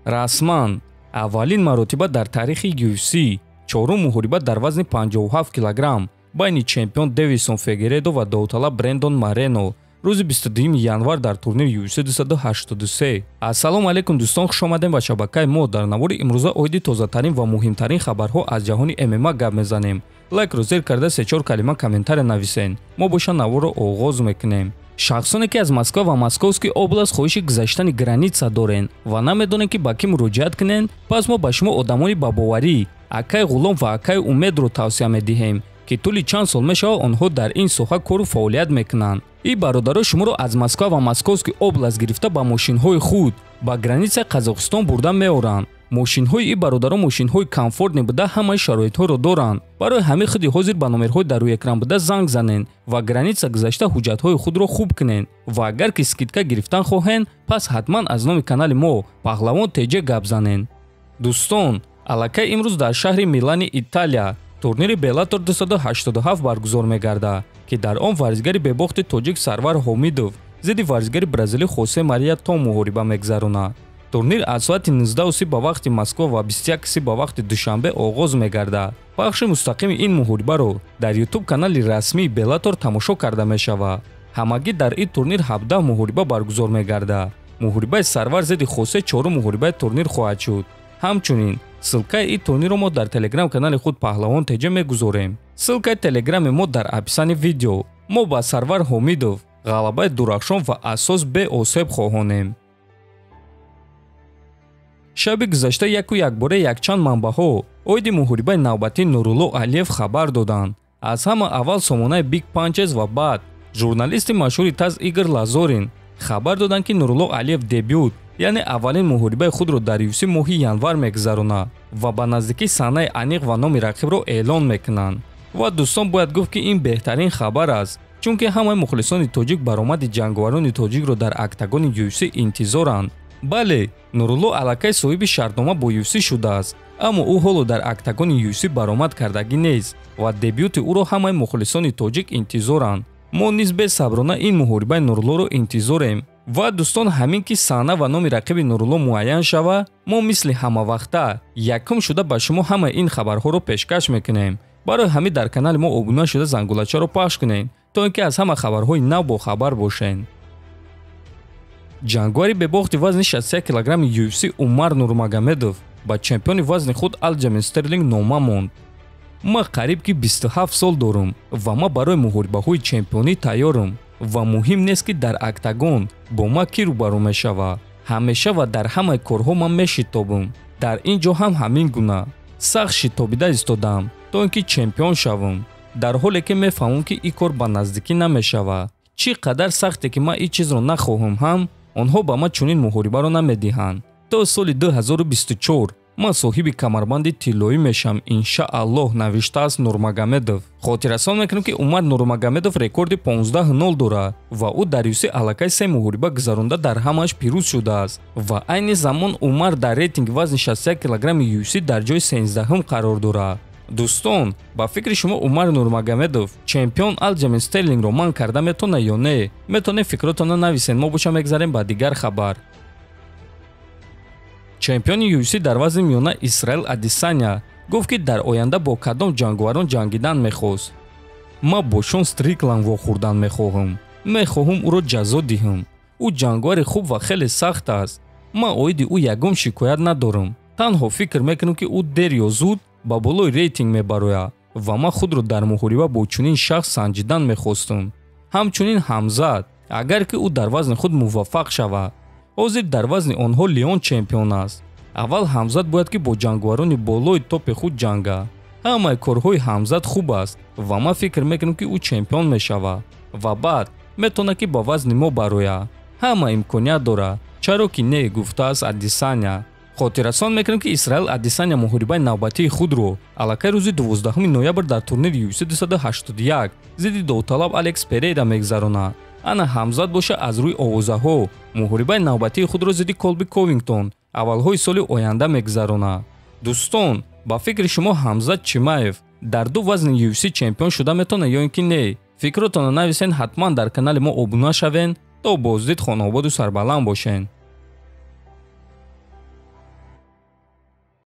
Расман аввалин маротиба дар таърихи UFC чорум муҳориба дар вазни 57 килограмм байни чемпион Девисон Фигейредо ва довталаб Брендон Морено рӯзи 22 январ дар турнири UFC 283. Ассалому алайкум дӯстон, хуш омадем ба шабакаи мо. Дар навори имрӯза оиди тозатарин ва муҳимтарин хабарҳо аз ҷаҳони ММА гап мезанем. Лайкро зер карда се-чор калима комментария нависен. Мо боша наворро оғоз мекунем. Шахсоне ки аз Москва ва Московский област хоҳиши гузаштани граница дорен ва намедонед, ки ба кӣ муроҷиат кунен, пас мо ба шумо одамони бабоварӣ акай Ғулом ва акай Умедро тавсия медиҳем, ки тӯли чанд сол мешавад онҳо дар ин соҳа кору фаъолият мекунанд. Ин бародаро шуморо аз Москва ва Московский област гирифта ба мошинҳои худ ба границаи Қазоқистон бурда меоранд. Мошинҳои ин бародаро мошинҳои комфортный буда, ҳамаи шароитҳоро доранд. Барои ҳамин худи ҳозир ба номерҳои дар рӯи экран буда занг занен ва граница гузашта ҳуҷҷатҳои худро хуб кунен. Ва агар ки скидка гирифтан хоҳен, пас ҳатман аз номи канали мо Паҳлавон ТЖ гап занен. Дӯстон, аллакай имрӯз дар шаҳри Милани Италия турнири Беллатор 287 баргузор мегардад, ки дар он варзигари бебохти тоҷик Сарвар Ҳомидов зидди варзигари бразилӣ Хосе Мария Том муҳориба мегузаронад. Турнир аз соати 19:30 ба вақти Москва ва 21:30 ба вақти Душанбе оғоз мегардад. Пахши мустақими ин муҳорибаро дар ютуб канали расмии Беллатор тамошо карда мешавад. Ҳамагӣ дар ин турнир 17 муҳориба баргузор мегардад. Муҳорибаи Сарвар зидди Хосе чорум муҳорибаи турнир хоҳад шуд. Ҳамчунин ссылкаи ин турнирро мо дар телеграм канали худ Паҳлавон ТЖ мегузорем. Ссылкаи телеграми мо дар описании видео. Мо ба Сарвар Ҳомидов ғалабаи дурахшон ва асос беосеб хоҳонем. Шаби гузашта яку якбора якчанд манбаъҳо оиди муҳорибаи навбатии Нурулло Алиев хабар доданд. Аз ҳама аввал сомонаи Big Punches ва баъд журналисти машҳури ТАСС Игор Лазорин хабар доданд, ки Нурулло Алиев дебют, яъне аввалин муҳорибаи худро дар UFC моҳи январ мегузаронад ва ба наздикӣ санаи аниқ ва номи рақибро эълон мекунанд. Ва дӯстон, бояд гуфт, ки ин беҳтарин хабар аст, чунки ҳамаи мухлисони тоҷик баромади ҷанговарони тоҷикро дар октагони UFC интизоранд. Бале, Нурулло аллакай соҳиби шартнома бо UFC шудааст, аммо ӯ ҳоло дар октагони UFC баромад кардагӣ нест ва дебюти ӯро ҳамаи мухлисони тоҷик интизоранд. Мо низ бесаброна ин муҳорибаи Нуруллоро интизорем. Ва дӯстон, ҳамин ки саҳна ва номи рақиби Нурулло муайян шава, мо мисли ҳамавақта якум шуда ба шумо ҳамаи ин хабарҳоро пешкаш мекунем. Барои ҳамин дар канали мо обуна шуда зангулачаро пахш кунед, то ин ки аз ҳама хабарҳои нав бохабар бошед. Ҷанговари бебохти вазни 61 килограмми UFC Умар Нурмагомедов ба чемпиони вазни худ Алҷамин Стерлинг нома монд. Ман қариб ки 27 сол дорам ва ман барои муҳорибаҳои чемпионӣ тайёрам ва муҳим нест, ки дар октагон бо ман кӣ рӯбарӯ мешавад. Ҳамеша ва дар ҳамаи корҳо ман мешитобам. Дар ин ҷо ҳам ҳамин гуна. Сахт шитобида истодам, то ин ки чемпион шавам, дар ҳоле ки мефаҳмам, ки ин кор ба наздикӣ намешавад. Чӣ қадар сахте ки ман ин чизро нахоҳам ҳам, онҳо ба ман чунин муҳорибаро намедиҳанд. То соли 2024 ман соҳиби камарбанди тиллоӣ мешавам, иншааллоҳ, навиштааст Нурмагомедов. Хотиррасон мекунем, ки Умар Нурмагомедов рекорди 15-0 дорад ва ӯ дар UFC аллакай се муҳориба гузаронда дар ҳамааш пирӯз шудааст. Ва айни замон Умар дар рейтинги вазни 61 килограмми UFC дар ҷои 13-ҳум қарор дорад. Дӯстон, ба фикри шумо Умар Нурмагомедов чемпион Алҷамин Стерлингро манъ карда метавонад ё не? Метавонед фикротонро нависед, мо боша мегзарем ба дигар хабар. Чемпиони UFC дар вазни миёна Исраил Адесаня гуфт, ки дар оянда бо кадом ҷанговарон ҷангидан мехост. Ман бо Шон Стрикланд вохӯрдан мехоҳам. Мехоҳам ӯро ҷазо диҳам. Ӯ ҷанговари хуб ва хеле сахт аст. Ман оиди ӯ ягон шикоят надорам. Танҳо фикр мекунам, ки ӯ дер ё зуд ба болои рейтинг мебарояд ва ман худро дар муҳориба бо чунин шахс санҷидан мехостам. Ҳамчунин Ҳамзат, агар ки ӯ дар вазни худ муваффақ шавад. Ҳозир дар вазни онҳо Леон чемпион аст. Аввал Ҳамзат бояд ки бо ҷанговарони болои топи худ ҷангад. Ҳамаи корҳои Ҳамзат хуб аст ва ман фикр мекунам, ки ӯ чемпион мешавад ва баъд метавонад, ки ба вазни мо барояд. Ҳама имконият дорад, чаро ки не, гуфтааст Адесаня. Хотиррасон мекунем, ки Исраил Адесаня муҳорибаи навбатии худро аллакай рӯзи 12 ноябр дар турнири UFC 281 зидди довталаб Алекс Перейра мегузаронад. Ана Ҳамзат боша аз рӯи овозаҳо муҳорибаи навбатии худро зидди Колби Ковингтон аввалҳои соли оянда мегузаронад. Дӯстон, ба фикри шумо Ҳамзат Чимаев дар ду вазни UFC чемпион шуда метавонад ё ин ки не? Фикротонро нависен, ҳатман дар канали мо обуна шавен, то боздид хонаободу сарбаланд бошен.